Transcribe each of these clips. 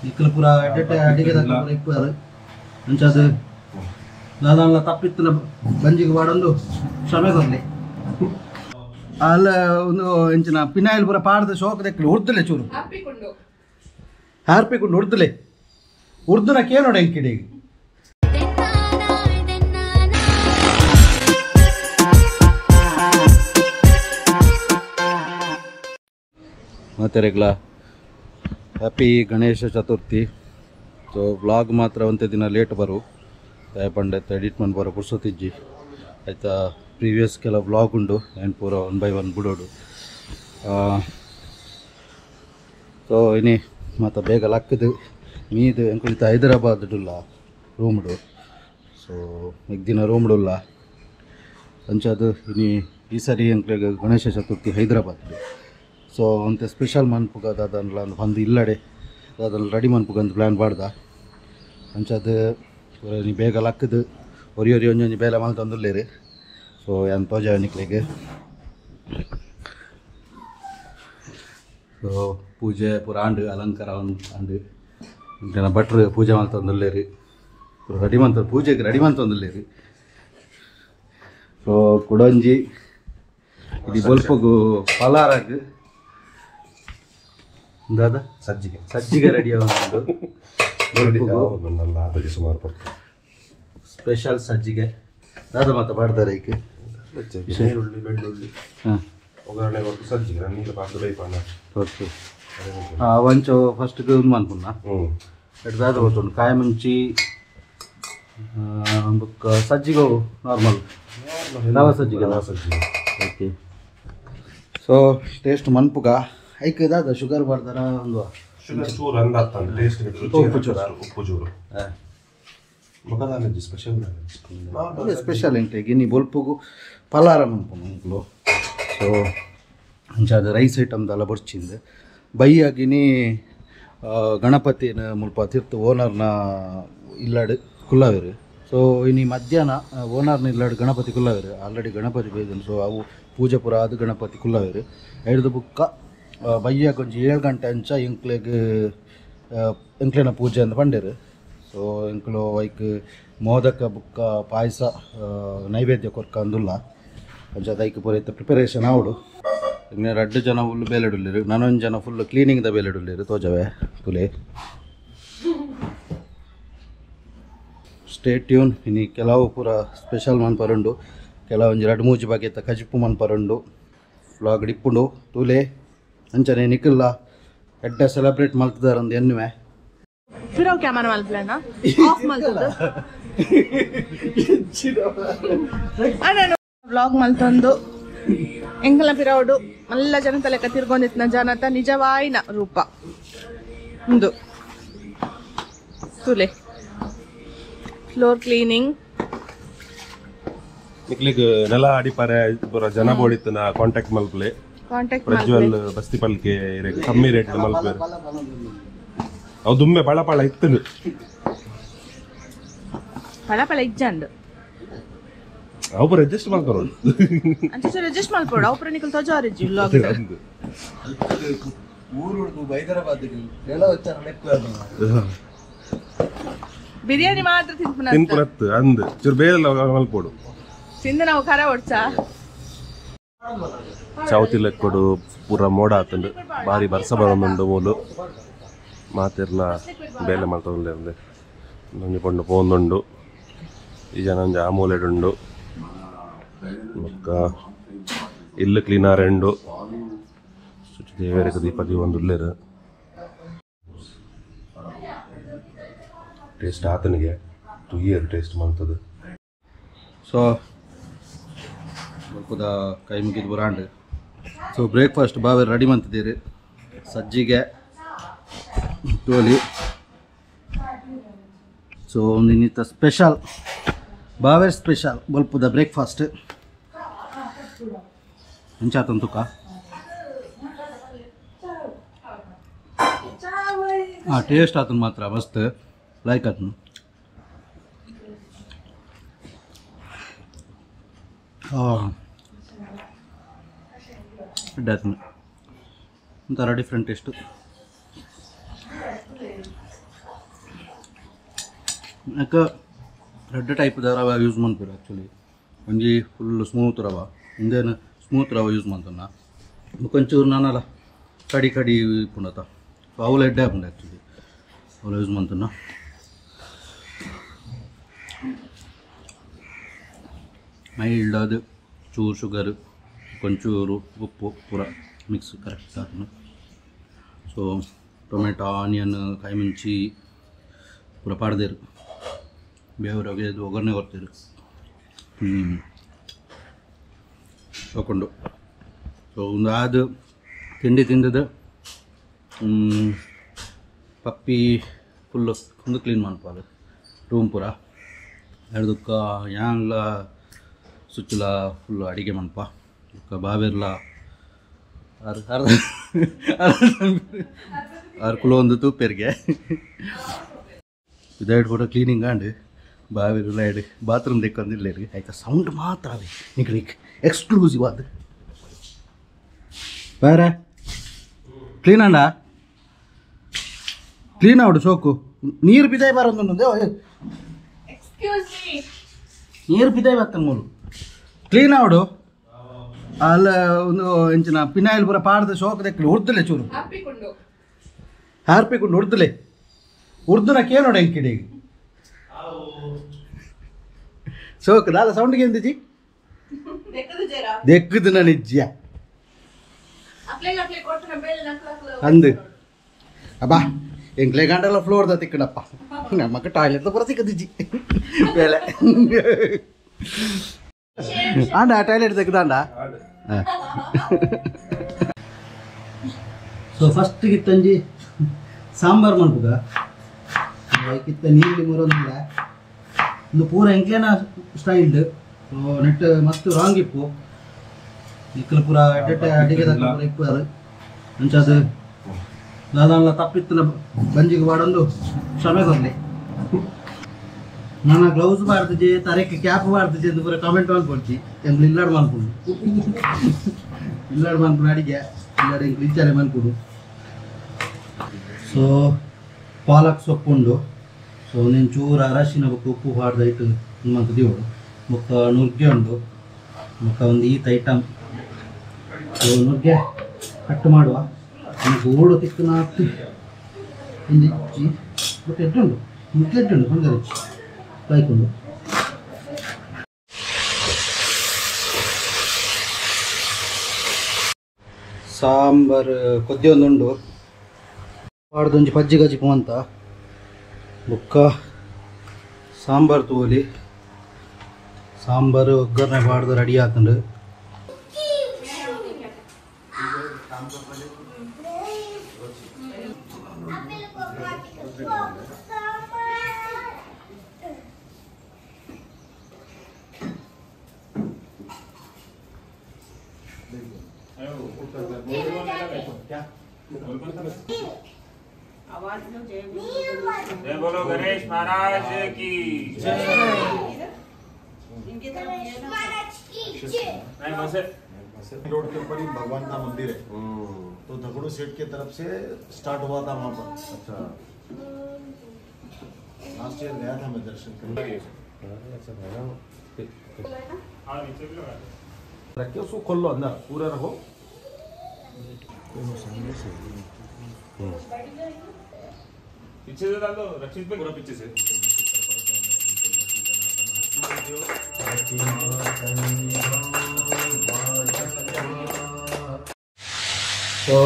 ನಿಕ್ಕಲು ಪೂರ ಎಡ್ಡೆ ಅಡಿಗೆ ಪೂರ ಇಪ್ಪುವಾರು ಅಂಚಾದ ದಾದಾನ್ಲ ತಪ್ಪಿತ್ತಿನ ಬಂಜಿಗೆ ಪಾಡೊಂದು ಶ್ರಮೆ ಕೊರ್ಲಿ ಅಲ್ಲ ಒಂದು ಎಂಚಿನ ಪಿನಾಯಿಲ್ ಪೂರ ಪಾಡ್ದು ಶೋಕ್ ದೆಕ್ಕಲು ಉರ್ದುಲೆ ಚೂರು ಹಾರ್ಪಿಕೊಂಡು ಉರ್ದುಲೆ ಉರ್ದುನ ಕೇನೋಡ ಎಂಕಿಡಿ ಮಾತೆರೆಗ್ಲ ಹ್ಯಾಪಿ ಗಣೇಶ ಚತುರ್ಥಿ. ಸೊ ವ್ಲಾಗ್ ಮಾತ್ರ ಒಂತೆ ದಿನ ಲೇಟ್ ಬರು ಪಂಡೆ ಎಡಿಟ್ ಮಾಡಿ ಬರೋ ಪುರ್ಸೊತ್ತಿಜ್ಜಿ ಆಯ್ತಾ. ಪ್ರೀವಿಯಸ್ ಕೆಲ ವ್ಲಾಗ್ ಉಂಡು ಏನು ಪೂರ ಒನ್ ಬೈ ಒನ್ ಬಿಡೋಡು. ಸೊ ಇನಿ ಮತ್ತು ಬೇಗ ಲಕ್ಕದು ಮೀದು ಎಂಕುಲಿತ ಹೈದರಾಬಾದ್ ಡುಲ್ಲ ರೂಮ್ಡು. ಸೊ ದಿನ ರೂಮ್ಡುಲ್ಲ ಅಂಚಾದು ಇನಿ ಈ ಸರಿ ಎಂಕ್ಲೆಗ್ ಗಣೇಶ ಚತುರ್ಥಿ ಹೈದರಾಬಾದ್. ಸೊ ಅಂತೆ ಸ್ಪೆಷಲ್ ಮನ್ಪುಗ ದಾದನ್ಲ ಒಂದು ಇಲ್ಲಡೆ ದಾದನ್ ರೆಡಿ ಮನ್ಪುಗ ಅಂತ ಪ್ಲ್ಯಾನ್ ಮಾಡ್ದ ಅಂಚಾದು ನೀ ಬೇಗ ಲಕ್ಕದು ಒರಿ ಒರಿ ಒಂಜೊಂಜಿ ಬೇಲೆ ಮಲ್ತೊಂದುಲ್ಲೇರು. ಸೊ ಯಾನ್ ತೋಜ ನಿಕ್ಲೆಗ್. ಸೊ ಪೂಜೆ ಪೂರ ಆಂಡ್ ಅಲಂಕಾರ ಆಂಡ್ ಇಂಚಿನ ಭಟ್ರು ಪೂಜೆ ಮಲ್ತೊಂದುಲ್ಲೇರು ಪೂರ ರೆಡಿ ಮಂತ ಪೂಜೆಗೆ ರೆಡಿ ಮಲ್ತೊಂದುಲ್ಲೇರು. ಸೊ ಕುಡೊಂಜಿ ಇದು ಬೊಲ್ಪಗು ಪಲಾರಾಗ್ ದಾದ ಸಜ್ಜಿಗೆ ಸಜ್ಜಿಗೆ ರೆಡಿ ಆವೊಂದುಂಡು ಸುಮಾರು ಸ್ಪೆಷಲ್ ಸಜ್ಜಿಗೆ ದಾದ ಮಾತ ಪಾಡ್ತಾರೆ ಐಕ್ ಈರುಳ್ಳಿ ಬೆಳ್ಳುಳ್ಳಿ ಹಾಂ ಒಗ್ಗರಣೆ ಕೊಟ್ಟು ಸಜ್ಜಿಗೆ ನೀರು ಪಾಡ್ದು ಬೈಪಾನ ಓಕೆ ಒಂಚು ಫಸ್ಟ್ಗೆ ಒಂದು ಮನ್ಪುನ ಎಡ್ ದಾದ ಗೊತ್ತುಂಡು ಕಾಯಿ ಮುಂಚಿ ಬೊಕ್ಕ ಸಜ್ಜಿಗೆ ನಾರ್ಮಲ್ ರವ ಸಜ್ಜಿಗೆ ಸಜ್ಜಿಗೆ. ಓಕೆ ಸೊ ಟೇಸ್ಟ್ ಮನ್ಪುಗ ಐಕ್ ದಾದ ಶುಗರ್ ಪಾಡ್ದಾರ ಒಂದು ಶುಗರ್ ಚೂರು ಅಂದಾಗ್ತಾನೆ ಟೇಸ್ಟ್ ಉಪ್ಪು ಚೂರು ಉಪ್ಪು ಚೂರು ಮೊಗದಾನಜ್ಜಿ ಸ್ಪೆಷಲ್ ಅದೇ ಸ್ಪೆಷಲ್ ಎಂಟೆ ಗಿನ್ನಿ ಬೊಲ್ಪುಗು ಪಲಾರ ಮನ್ಪುನು ಅಂಕ್ಲು. ಸೊ ಅಂಚಾದ ರೈಸ್ ಐಟಮ್ ದಾಲ ಬೊರ್ಚಿಂದು ಬೈಯಾಗಿನಿ ಗಣಪತಿನ ಮುಲ್ಪ ತಿರ್ತು ಓನರ್ನ ಇಲ್ಲಾಡು ಕುಲ್ಲಾವೇರು. ಸೊ ಇನಿ ಮಧ್ಯಾಹ್ನ ಓನರ್ನ ಇಲ್ಲಾಡು ಗಣಪತಿ ಕುಲ್ಲಾವೇರು ಆಲ್ರೆಡಿ ಗಣಪತಿ ಬೈದನು. ಸೊ ಅವು ಪೂಜೆ ಪೂರ ಅದು ಗಣಪತಿ ಕುಲ್ಲಾವೇರು ಐಡ್ದು ಬುಕ್ಕ ಬಯ್ಯಾಗ ಒಂಜಿ 7 ಗಂಟೆ ಅಂಚ ಎಂಕ್ಲೆಗ್ ಎಂಕ್ಲೆನ ಪೂಜೆ ಅಂತ ಪಂಡೇರು. ಸೊ ಎಂಕ್ಲು ಐಕ್ ಮೋದಕ ಬುಕ್ಕ ಪಾಯಸ ನೈವೇದ್ಯ ಕೊರ್ಕ ಅಂದುಲ್ಲ ಅಂಚ ಐಕ್ ಪೂರ ಇತ್ತ ಪ್ರಿಪರೇಷನ್ ಆವಡು. ರಡ್ಡು ಜನ ಫುಲ್ ಬೇಲೆಡುಲ್ಲೇರು ನಾನೊಂದು ಜನ ಫುಲ್ ಕ್ಲೀನಿಂಗ್ದ ಬೇಲೆಡುಲ್ಲೇರು ತೋಜವೆ ತುಲೆ. Stay tune. ಇನಿ ಕೆಲವು ಪೂರ ಸ್ಪೆಷಲ್ ಮನ್ಪರುಂಡು ಕೆಲವೊಂಜಿ ರಡ್ಡು ಮೂಜಿ ಬಗೆತ ಕಜಿಪು ಮನ್ಪರುಂಡು ವ್ಲಾಗ್ ಇಪ್ಪುಂಡು ತುಲೆ ಅಂಚನೆ ನಿಖಿಲ್ಲ ಎಡ್ಡ ಸೆಲೆಬ್ರೇಟ್ ಮಲ್ತದಾರಂದು ಎನ್ನುವೆ. ಫಿರವ್ ಕ್ಯಾಮರಾ ಮಲ್ಪಲೇನ ಆಫ್ ಮಲ್ತದ ಅಣ್ಣ ವ್ಲಾಗ್ ಮಲ್ತೊಂದು ಎಂಕಲ ಪಿರವುಡು ಮಲ್ಲ ಜನತ ಲೆಕ್ಕ ತಿರ್ಗೊಂದಿತ್ತಿನ ಜನತ ನಿಜವಾಯಿನ ರೂಪ ಉಂದು ತುಲೆ ಫ್ಲೋರ್ ಕ್ಲೀನಿಂಗ್ ನಿಕ್ಲಿಗ್ ನೆಲ ಅಡಿಪಾರೆ ಪೂರ ಜನ ಬೋಡಿತ್ತನ ಕಾಂಟ್ಯಾಕ್ಟ್ ಮಲ್ಪಲೆ ಕಾಂಟ್ಯಾಕ್ಟ್ ಪ್ರಜ್ವಲ್ ಬಸ್ತಿ ಪಲ್ಕೆ ಕಮ್ಮಿ ರೇಟ್ ಮಲ್ಪೇರು ಅವು ದುಮ್ಮೆ ಪಳ ಪಳ ಇತ್ತು ಪಳ ಪಳ ಇಜ್ಜಂಡು ಅವು ಪೂರ ಅಡ್ಜಸ್ಟ್ ಮಲ್ಕೊಡು ಅಂಚ ಅಡ್ಜಸ್ಟ್ ಮಲ್ಪೊಡು ಅವು ಪೂರ ನಿಕಲ್ ತೋಜಾರಿಜ್ಜಿ ವ್ಲಾಗ್ ಊರುಡ್ದು ಹೈದರಾಬಾದ್ ನೆಲ వచ్చాರ ಲೆಕ್ಕ ಬಿರಿಯಾನಿ ಮಾತ್ರ ತಿನ್ಪುನ ತಿನ್ಪುನತ್ತು ಅಂದ್ ಚೂರು ಬೇರೆ ಮಲ್ಪೊಡು ತಿಂದ ನಾವು ಖರ ಒಡ್ಚಾ ಚೌತಿ ಲೆಕ್ಕೊಡು ಪೂರ ಮೋಡ ಆತಂಡು ಬಾರಿ ಬರ್ಸ ಬರೊಂದುಂಡು ಮೂಲು ಮಾತಿರ್ಲ ಬೇಲೆ ಮಲ್ತೊಂದುಲ್ಲೆರ್ ಒಂಜಿ ಪೊಣ್ಣು ಪೋಂದುಂಡು ಈ ಜನ ಒಂಜಿ ಆ ಮೂಲೆಡುಂಡು ಬೊಕ್ಕ ಇಲ್ಲು ಕ್ಲೀನ್ ಆರೆಂಡು ದೇವರಿಗೆ ದೀಪ ದೀವೊಂದುಲ್ಲೆರ್ ಟೇಸ್ಟ್ ಆತನಿಗೆ ತುಯ್ಯರು ಟೇಸ್ಟ್ ಮಲ್ತದು. ಸೊ ಬೊಲ್ಪುದ ಕೈ ಮುಗಿದು ಬರಾಂಡ್. ಸೊ ಬ್ರೇಕ್ಫಾಸ್ಟ್ ಬಾವೆ ರೆಡಿ ಮಂತಿದ್ದೀರಿ ಸಜ್ಜಿಗೆ ತೋಲಿ. ಸೊ ಇನ್ನಿತ ಸ್ಪೆಷಲ್ ಬಾವೆ ಸ್ಪೆಷಲ್ ಬೊಲ್ಪುದ ಬ್ರೇಕ್ಫಾಸ್ಟ್ ಎಂಚಾತಂತುಕ ಹಾಂ ಟೇಸ್ಟ್ ಆತನ ಮಾತ್ರ ಮಸ್ತ್ ಲೈಕ್ ಆತನು. ಆತನು ಒಂಥರ ಡಿಫ್ರೆಂಟ್ ಟೇಸ್ಟು. ಅಕ್ಕ ರೆಡ್ ಟೈಪ್ದ ರವೆ ಯೂಸ್ ಮಾಡ್ತೀರಿ ಆ್ಯಕ್ಚುಲಿ. ಒಂಜಿ ಫುಲ್ ಸ್ಮೂತ್ ರವ, ಇಂದೇನು ಸ್ಮೂತ್ ರವ ಯೂಸ್ ಮಾಡ್ತಾನ. ಬೊಕೊಂಚೂರು ನಾನಲ್ಲ ಕಡಿ ಕಡಿ ಇಪ್ಪುಂಡತ. ಸೊ ಅವುಲ ಎಡ್ಡೆ ಆಪುಂಡು ಆ್ಯಕ್ಚುಲಿ, ಅವುಲ ಯೂಸ್ ಮಾಡ್ತಾನ. ಮೈಲ್ಡ್ ಅದು ಚೂರು ಶುಗರ್ ಕೊಂಚೂರು ಉಪ್ಪು ಪೂರ ಮಿಕ್ಸ್ ಕರೆಕ್ಟ್ ಆತನು. ಸೊ ಟೊಮೆಟೊ ಆನಿಯನ್ ಕಾಯಿ ಪೂರ ಪಾಡ್ದೇರು ಬೇವ್ರಿಗೆ ಒಗ್ಗರಣೆ ಕೊಡ್ತೀರು. ತಗೊಂಡು ಸೊ ಒಂದು ಅದು ತಿಂಡಿ ತಿಂದದ್ದು ಪಪ್ಪಿ ಫುಲ್ಲು ಒಂದು ಕ್ಲೀನ್ ಮಾಡ್ಪಾರು ರೂಮ್ ಪೂರ. ಎರದಕ್ಕ ಯಾನ್ಲ ಸುಚ್ಚಲ ಫುಲ್ಲು ಅಡಿಗೆ ಮನ್ಪ ಬೊಕ್ಕ ಬಾಬೆರ್ಲ ಆರು ಕುಲ ಒಂದು ತೂಪೆರ್ಗೆ ಇದಾಯ್ತು ಕೂಡ ಕ್ಲೀನಿಂಗ್ ಆಂಡ್ ಬಾವಿರು ಲೈಡ್ ಬಾತ್ರೂಮ್ ದೆಕ್ಕೊಂದಿಲ್ಲ ಆಯ್ತಾ. ಸೌಂಡ್ ಮಾತ್ರ ಅವೇ ನಿಕ್ ಎಕ್ಸ್ಕ್ಲೂಸಿವ್ ಅದು ಬೇರೆ ಕ್ಲೀನ್ ಅಂಡ ಕ್ಲೀನ್ ಆವಡು ಸೋಕು ನೀರು ಬಿದಾಯ್ ಬಾರೊಂದು ನೀರು ಬಿದಾಯ್ ಬರ್ತಾನೆ ಮೂಲು ಕ್ಲೀನ್ ಆವಡು ಅಲ್ಲ ಒಂದು ಎಂಚಿನ ಪಿನಾಯಿಲ್ ಪೂರ ಪಾಡ್ದು ಶೋಕ್ ದೆಕ್ಕಲಿ ಉರ್ದುಲೆ ಚೂರು ಹಾರ್ಪಿಕೊಂಡು ಉರ್ದುಲೆ ಉರ್ದುನ ಕೇನೋಡ ಎಂಕಿಡಿ ಸೋಕ್ ದಾದ ಸೌಂಡ್ಗೆ ಎಂದಿಜಿ ದೆಕ್ಕದು ನಿಜ್ಜ ಅಂದು ಅಬ್ಬಾ ಎಂಕ್ಲೆ ಗಂಟೆಲ್ಲ ಫ್ಲೋರ್ದ ತಿಕ್ಕಣಪ್ಪ ನಮ್ಮಕ್ಕ ಟಾಯ್ಲೆಟ್ ಪೂರ ಸಿಕ್ಕದಿಜ್ಜಿ ಬೇಲೆ ಆಂಡ ಟಾಯ್ಲೆಟ್ ತೆಗ್ದಾಂಡ. ಸೊ ಫಸ್ಟ್ ಗಿತ್ತಂಜಿ ಸಾಂಬಾರು ಮನ್ಪುಗ ಕಿತ್ತ ನೀಲಿ ಮುರೊಂದಿಲ್ಲ ಒಂದು ಪೂರ ಎಂಕ್ಲೇನ ಸ್ಟೈಲ್ಡ್. ಸೊ ನೆಟ್ ಮಸ್ತ್ ರಾಂಗ್ ಇಪ್ಪು ನಿಕ್ಕಲು ಪೂರ ಎಡ್ಡೆ ಅಡಿಗೆ ಪೂರ ಇಪ್ಪು ಅದು ಅಂಚಾದ ದಾದಾನ್ಲ ತಪ್ಪಿತ್ತನ ಬಂಜಿಗೆ ಬಾಡೊಂದು ಕ್ಷಮೆ ಕೊರ್ಲಿ. ನಾನು ಗ್ಲೌಸ್ ಬಾರ್ದಿಜೆ ತರಕ್ಕೆ ಕ್ಯಾಪ್ ಬಾರ್ದಿಜೆ ಅಂತ ಪೂರ ಕಮೆಂಟ್ ಮಲ್ಪೊಡ್ಚಿ ಎಂಕ್ಲು ಇಲ್ಲಾಡ್ ಮನ್ಪುಂಡು ಇಲ್ಲಾಡ್ ಮನ್ಪುಂಡು ಅಡಿಗೆ ಇಲ್ಲಾಡ್ ಎಂಕ್ಲು ಇಚ್ಚಾರೆ ಮನ್ಪುಂಡು. ಸೊ ಪಾಲಕ್ ಸೊಪ್ಪುಂಡು. ಸೊ ನೀನು ಚೂರು ಅರಶಿನ ಬೊಕ್ಕ ಉಪ್ಪು ಪಾಡ್ದು ಮಂತ್ ದಿವಡು ಬೊಕ್ಕ ನುಗ್ಗೆ ಉಂಡು ಬೊಕ್ಕ ಒಂದು ಈತ ಐಟಮ್. ಸೊ ನುಗ್ಗೆ ಕಟ್ ಮಾಡುವ ನನಗೆ ಓಡು ತಿಕ್ಕನಾಗ್ತಿ ಒಂದಿಚ್ಚಿ ಬಟ್ ಎಡ್ಡುಂಡು ನುಗ್ಗೆ ಎಡ್ಡುಂಡು ತೊಂದರೆ ಕಾಯ್ಕೊಂಡು. ಸಾಂಬಾರು ಕೊದ್ದಿ ಒಂದುಂಡು ಪಾಡ್ದೊಂಜಿ ಪಜ್ಜಿ ಗಜ್ಜಿಪು ಅಂತ ಬೊಕ್ಕ ಸಾಂಬಾರು ತೋಲಿ ಸಾಂಬಾರು ಒಗ್ಗರಣೆ ಪಾಡ್ದು ರೆಡಿ ಆತಂಡು. जय बोलो गणेश महाराज की जय। रोड के ऊपर ही भगवान का मंदिर है, तो दगड़ू सेठ के तरफ से स्टार्ट हुआ था वहाँ पर। अच्छा, लास्ट ईयर गया था मैं दर्शन करने। रख के उसको खोल लो, अंदर पूरा रखो। पीछे से डाल दो रक्षित भाई, पूरा पीछे से। ಸೊ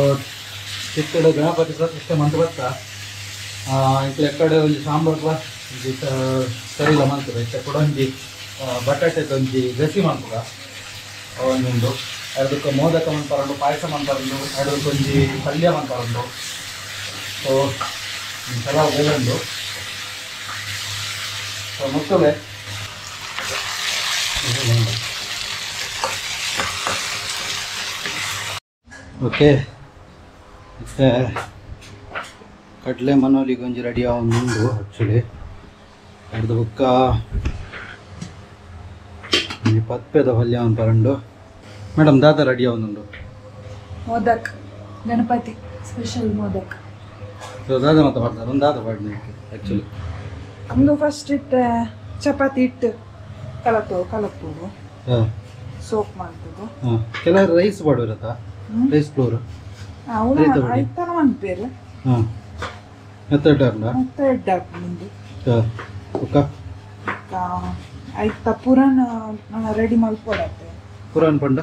ಚಿಕ್ಕಡ ಗಣಪತಿ ಪ್ರತಿಷ್ಠೆ ಮಂತ್ ಬತ್ತ ಇಂಕ್ಲೆ ಎಕ್ಕಡೆ ಒಂಜಿ ಸಾಂಬಾರ್ ಒಂಜಿ ಸರಿಲ ಮಂತದ ಇತ್ತೆ ಕೂಡ ಒಂಜಿ ಬಟಾಟೆದ ಒಂಜಿ ಗಸಿ ಮನ್ಪುಗ ಅವೊಂದುಂಡು. ಅದಕ್ಕೆ ಮೋದಕ ಮನ್ಪರುಂಡು, ಪಾಯಸ ಮನ್ಪರುಂಡು, ಅದಕ್ಕೆ ಒಂಜಿ ಪಲ್ಯ ಮನ್ಪರುಂಡು. ಸೊ ಕೆಲವು ಬೇಲೆ ಉಂಡು. ಸೊ ಮೊತ್ತಲೆ ಓಕೆ. ಇತ್ತೆ ಕಡಲೆ ಮನೋಲಿಗೆ ಒಂಜಿ ರೆಡಿ ಆವೊಂದುಂಡು ಆ್ಯಕ್ಚುಲಿ. ಅರ್ಧ ಬೊಕ್ಕ ಒಂಜಿ ಪತ್ಪೆದ ಪಲ್ಯ ಪರಂಡು. ಮೇಡಮ್ ದಾದ ರೆಡಿ ಆವೊಂದುಂಡು? ಮೋದಕ್, ಗಣಪತಿ ಸ್ಪೆಷಲ್ ಮೋದಕ್. ಸೊ ದಾದ ಮತ್ತೆ ಮಾಡ್ತಾರೆ ಒಂದು ದಾದ ಪಾಡ್ನೆ ಆ್ಯಕ್ಚುಲಿ. ಒಂದು ಫಸ್ಟ್ ಇಟ್ಟು ಚಪಾತಿ ಇಟ್ಟು ಕಲತು ಕಲಪುಡು ಸೋಪ್ ಮಾಡ್ತದೆ. ಕೆಲವರು ರೈಸ್ ಮಾಡುವಿರತ್ತ, ರೈಸ್ ಫ್ಲೋರ್ ಐತನ ಮನ್ಪೇರು. ಮೆತ್ತಡ್ ಮೆತ್ತಡ್ ಮುಂದೆ ಬೊಕ್ಕ ಐತ ಪುರಾಣ ರೆಡಿ ಮಲ್ಪೊಡತ್ತೆ. ಪುರಾಣ ಪಂಡ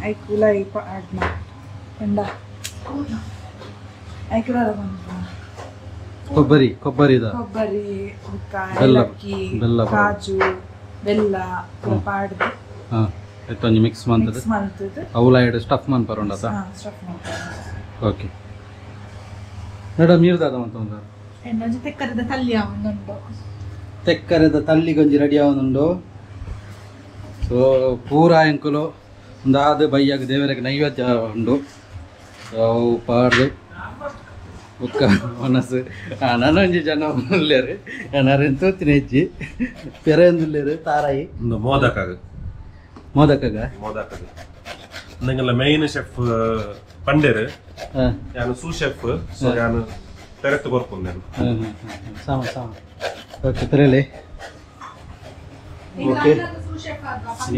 ಐಕ್ ಉಲಾಯಿ ಆಡ್ ಪಂಡ ಐಕ್ ದಾದ ಪನ್ಪ ಕೊಬ್ಬರಿ, ಕೊಬ್ಬರಿದ ಕೊಬ್ಬರಿ ಬೊಕ್ಕ ಏಲಕ್ಕಿ ಕಾಜು ಬೆಲ್ಲ ಪೂರ ಪಾಡ್ದ್ ಐತ ಒಂಜಿ ಮಿಕ್ಸ್ ಮಂತದ ಮಿಕ್ಸ್ ಮಂತದ ಅವುಲ ಎಡ್ ಸ್ಟಫ್ ಮನ್ಪರುಂಡತ. ಸ್ಟಫ್ ಮನ್ಪರ. ಓಕೆ ಮೇಡಮ್, ನೀರು ದಾದ ಮಂತೊಂದು ಎನ್ನೊಂಜಿ ತೆಕ್ಕರೆದ ತಲ್ಲಿ ಆವೊಂದುಂಡು. ತೆಕ್ಕರೆದ ತಲ್ಲಿಗೊಂಜಿ ರೆಡಿ ಆವೊಂದುಂಡು. ಸೊ ಪೂರ ಎಂಕುಲು ಒಂದಾದ ಬಯ್ಯಾಗ ದೇವರಿಗೆ ನೈವೇದ್ಯ ಉಂಡು. ಅವು ಪಾಡ್ದು ಬೊಕ್ಕ ಮನಸ್ಸು ನನೊಂಜಿ ಜನ ಉಲ್ಲೇರು ನಾರೇನು ತೂತಿನ ಹೆಚ್ಚಿ ಪೆರೆಂದುಲ್ಲೇರು ತಾರಾಯಿ ಒಂದು ಮೋದಕಾಗ ಮೋದಕಾಗ ಮೋದಕಾಗ ನಿಂಗೆಲ್ಲ ಮೇನ್ ಶೆಫ್ ಪಂಡೇರು, ನಾನು ಸೂ ಶೆಫ್. ಸೊ ನಾನು ತೆರೆತ್ತು ಕೊರ್ಪುಂಡು ನಾನು. ಸಾಮ ಸಾಮ ಓಕೆ ತೆರೆಲೆ. ಓಕೆ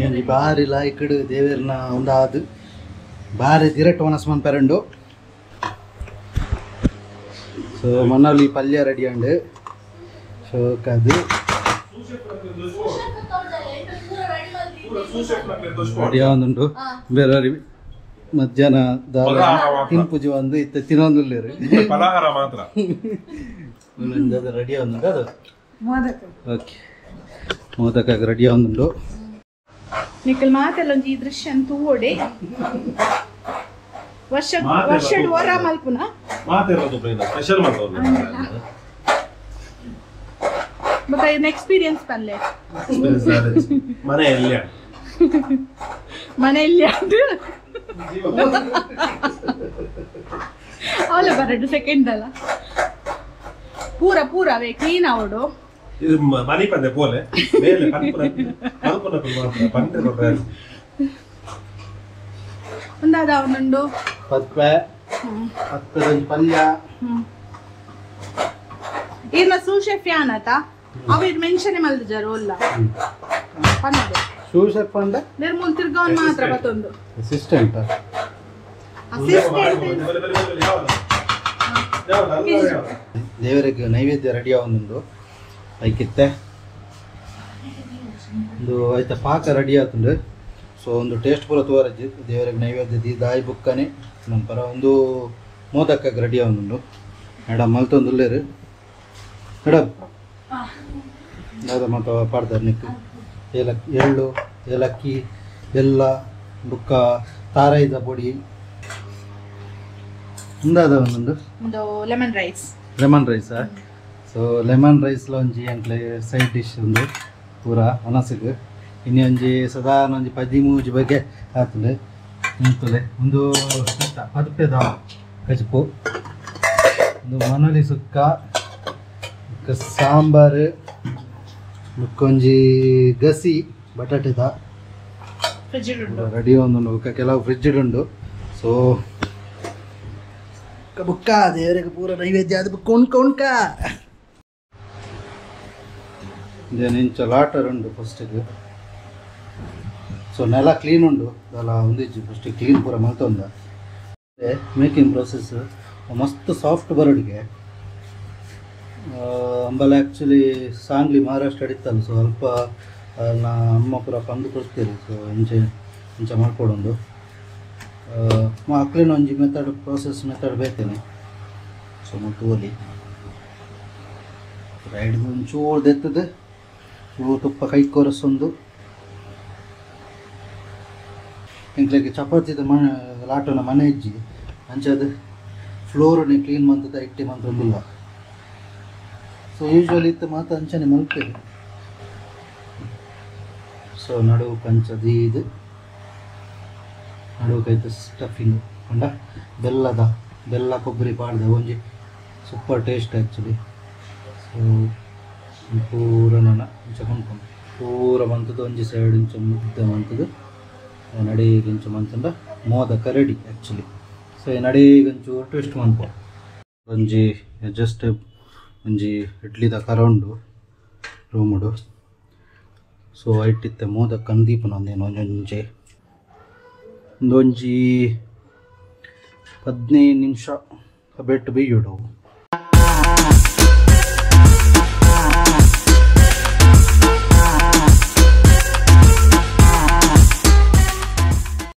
ಒಂಜಿ ಬಾರಿ ಲಾಯ್ಕಡ್ ದೇವೇರ್ನ ಒಂದಾದ್ ಬಾರಿ ದಿರಟ್ ಒಣಸ್ ಮನ್ಪೆರಂಡು. ಸೊ ಮನಾಲಿ ಪಲ್ಯ ರೆಡಿ ಅಂಡ್. ಸೊ ಅದು ರೆಡಿ ಆವೊಂದುಂಡು. ಬೇರೆ ಮಧ್ಯಾಹ್ನ ತಿನ್ಪುಜಿ ಒಂದು ಇತ್ತ ತಿನ್ನೊಂದುಲ್ಲೇರು ಫಲಹಾರ ಮಾತ್ರ ರೆಡಿ ಆವೊಂದುಂಡು ಅದು. ಓಕೆ ಮೋದಕ ರೆಡಿ ಆವೊಂದುಂಡು. ನಿಕಲ್ ಮಾತೆಲ್ಲ ಒಂಜಿ ಈ ದೃಶ್ಯ ತೂವೊಡೆ ವರ್ಷ ವರ್ಷಡ್ ವರ ಮಲ್ಪುನ ಸ್ಪೆಷಲ್ ಮಲ್ಪುನ ಬೊಕ ಇರ್ನ ಎಕ್ಸ್ಪೀರಿಯನ್ಸ್ ಪನ್ಲೆ ಮನೆಯಲ್ಲಿ ಮನೆಯಲ್ಲಿ ಅದು ಅವಲ ಬರಡು ಸೆಕೆಂಡ್ ಅಲ್ಲ ಪೂರ ಪೂರ ಅವೇ ಕ್ಲೀನ್ ಅವಡು. ಇದು ಮನಿ ಪಂದೆ ಪೋಲೆ ಮೇಲೆ ಪನ್ಪುನ ಮಲ್ಪುನ ಪಂಡೆ ಕೊಟ್ರೆ ಒಂದಾದ ಅವನುಂಡು ಪತ್ಪೆ ಪತ್ಪೆದ ಪಲ್ಯ. ಇರ್ನ ಸೂ ಶೆಫ್ ಯಾನತ ಅವ ಇರ್ ಮೆನ್ಷನ್ ಮಲ್ದಿಜಾರು ಒಲ್ಲ ಪನ್ನಡೆ ಸೂ ಶೆಫ್ ಪಂಡ ನಿರ್ಮೂಲ್ ತಿರ್ಗವನ್ ಮಾತ್ರ ಬತ್ತೊಂದು ಅಸಿಸ್ಟೆಂಟ್ ಅಸಿಸ್ಟೆಂಟ್ ದೇವರಿಗೆ ನೈವೇದ್ಯ ರೆಡಿ ಆವೊಂದುಂಡು. ಐಕಿತ್ತೆ ಒಂದು ಐತ ಪಾಕ ರೆಡಿ ಆತುಂಡು. ಸೊ ಒಂದು ಟೇಸ್ಟ್ ಪೂರ ತೋರಜ್ಜಿ ದೇವರಿಗೆ ನೈವೇದ್ಯ ದಾಯಿ ಬುಕ್ಕನೆ ನಂತರ ಒಂದು ಮೋದಕ್ಕಾಗಿ ರೆಡಿ ಆವೊಂದುಂಡು. ಮೇಡಮ್ ಮಲ್ತೊಂದುಲ್ಲೇರು ಮೇಡಮ್ ದಾದ ಮಾತ ಪಾಡ್ದಾರ್ ನಿಕ್ಕು ಏಲಕ್ಕಿ ಎಳ್ಳು ಏಲಕ್ಕಿ ಬೆಲ್ಲ ಬುಕ್ಕ ತಾರಾಯಿದ ಪೊಡಿ ಉಂದಾದ ಒಂದೊಂದು ಒಂದು ಲೆಮನ್ ರೈಸ್. ಲೆಮನ್ ರೈಸಾ? ಸೊ ಲೆಮನ್ ರೈಸ್ ಒಂಜಿ ಅಂಕ್ಲೆ ಸೈಡ್ ಡಿಶ್ ಒಂದು ಪೂರ ಒಣಸಿಗೆ ಇನ್ನೊಂಜಿ ಸಾಧಾರಣ ಒಂಜಿ 13 ಬಗೆ ಆತುಂಡು. ನಿಂತುಲೆ ಒಂದು ಪದುಪೆದ ಕಜಿಪು, ಒಂದು ಮನೋಲಿ ಸುಕ್ಕ, ಸಾಂಬಾರು, ಬೊಕ್ಕೊಂಜಿ ಗಸಿ ಬಟಾಟೆದ ರೆಡಿ ಒಂದುಂಡು. ಬೊಕ್ಕ ಕೆಲವು ಫ್ರಿಜ್ ಉಂಡು. ಸೊ ಬುಕ್ಕ ದೇವರಿಗೆ ಪೂರ ನೈವೇದ್ಯ ಅದು ಬುಕ್ಕ ಉಣ್ಕ ಉಣ್ಕ ಇಂಚ ಲಾಟರ್ ಉಂಡು ಫಸ್ಟಿಗೆ. ಸೊ ನೆಲ ಕ್ಲೀನ್ ಉಂಡು ಅಲ್ಲ ಒಂದಿಜ್ಜಿ ಫಸ್ಟ್ ಕ್ಲೀನ್ ಪೂರ ಮಲ್ತೊಂದ ಮೇಕಿಂಗ್ ಪ್ರೊಸೆಸ್ ಮಸ್ತ್ ಸಾಫ್ಟ್ ಬರೋಡಿಗೆ. ಅಂಬಲ ಆ್ಯಕ್ಚುಲಿ ಸಾಂಗ್ಲಿ ಮಹಾರಾಷ್ಟ್ರ ಇತ್ತಲ್ಲ, ಸೊ ಅಲ್ಪ ನಾ ಅಮ್ಮ ಪೂರ ಪಂದು ಕೊಡ್ತೀರಿ. ಸೊ ಇಂಚೆ ಇಂಚ ಮಾಡ್ಕೊಡೊಂದು ಮಕ್ಳಿನ ಒಂಜಿ ಮೆಥಡ್ ಪ್ರೊಸೆಸ್ ಮೆಥಡ್ ಬೇತೇನೆ. ಸೊ ಮತ್ತು ಒಲಿ ರೈಡ್ ಒಂಚೂರು ದೆತ್ತದ ಚೂರು ತುಪ್ಪ ಕೈ ಕೊರಸೊಂದು ಎಂಕ್ಲೆಗ್ ಚಪಾತಿದ ಮನೆ ಲಾಟೋನ ಮನೆ ಇಜ್ಜಿ ಅಂಚಾದ ಫ್ಲೋರ್ని ಕ್ಲೀನ್ ಮಂತದ ಇಟ್ಟಿ ಮಂತೊಂದುಲ್ಲ. ಸೊ ಯೂಶ್ವಲಿ ಇತ್ತು ಮಾತ ಅಂಚನೆ ಮಲ್ಪೆರ್. ಸೊ ನಡುವು ಕಂಚದೀದು ನಡುವು ಕೈತ ಸ್ಟಫಿಂಗ್ ಪಂಡ ಬೆಲ್ಲದ ಬೆಲ್ಲ ಕೊಬ್ಬರಿ ಪಾಡ್ದ ಒಂಜಿ ಸೂಪರ್ ಟೇಸ್ಟ್ ಆ್ಯಕ್ಚುಲಿ. ಸೊ ಪೂರ ನನ ಇಂಚ ಕೊಂಡ್ಕೊಂಡು ಪೂರ ಮಂತದ್ದು ಒಂಜಿ ಸೈಡ್ ಇಂಚ ಮುದ್ದೆ ಮಂತದ್ದು ನಡೀಗ ಇಂಚ ಮಂತಂಡ ಮೋದಕ ರೆಡಿ ಆ್ಯಕ್ಚುಲಿ. ಸೊ ಈ ನಡೀಗ ಒಂಚೂರು ಟ್ವಿಸ್ಟ್ ಮನ್ಪೊ ಒಂಜಿ ಜಸ್ಟ್ ಒಂಜಿ ಇಡ್ಲಿದ ಕರ ಉಂಡು ರೂಮುಡು. ಸೊ ಐಟಿತ್ತೆ ಮೋದಕ ದೀಪುನ ಒಂದೇನು ಒಂಜೊಂಜೆ ಒಂದೊಂಜಿ 15 ನಿಮಿಷ ಬೆಟ್ಟು ಬೇಯುಡು.